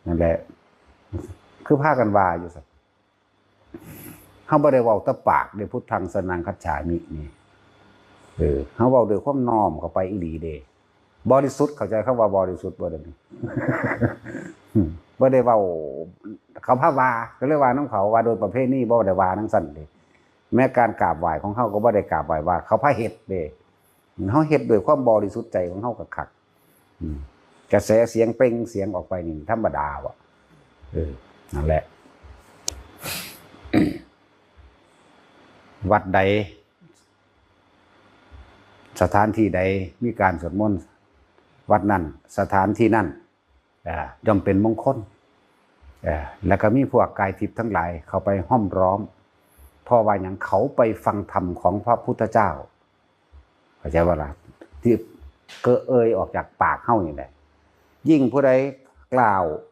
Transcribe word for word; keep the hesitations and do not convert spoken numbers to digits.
นั่นแหละ คือพากันว่าอยู่ซั่น เฮาบ่ได้เว้าแต่ปากเด้ พุทธังสรณังคัจฉามินี่ เออ เฮาเว้าด้วยความน้อมเข้าไปอีหลีเด้ บริสุทธิ์ เข้าใจคำว่าบริสุทธิ์บ่เดี๋ยวนี้ บ่ได้เว้า เขาพาว่า ก็เลยว่านำเขา ว่าโดยประเพณี บ่ได้ว่าจั่งซั้นเด้ แม้การกราบไหว้ของเฮาก็บ่ได้กราบไหว้ว่า เขาพาเฮ็ดเด้ เฮาเฮ็ดด้วยความบริสุทธิ์ใจของเฮาคักๆ อืม กระแสเสียงเปล่งเสียงออกไปนี่ธรรมดาบ่ เออ นั่นแหละ วัดใด สถานที่ใดมีการสวดมนต์ วัดนั้น สถานที่นั้น อ่า ย่อมเป็นมงคล อ่า แล้วก็มีพวกกายทิพย์ทั้งหลายเข้าไปห้อมล้อม เพราะว่าหยัง เขาไปฟังธรรมของพระพุทธเจ้า เข้าใจบ่ล่ะ ที่เกิดเอ่ยออกจากปากเฮานี่แหละ ยิ่งผู้ใดกล่าว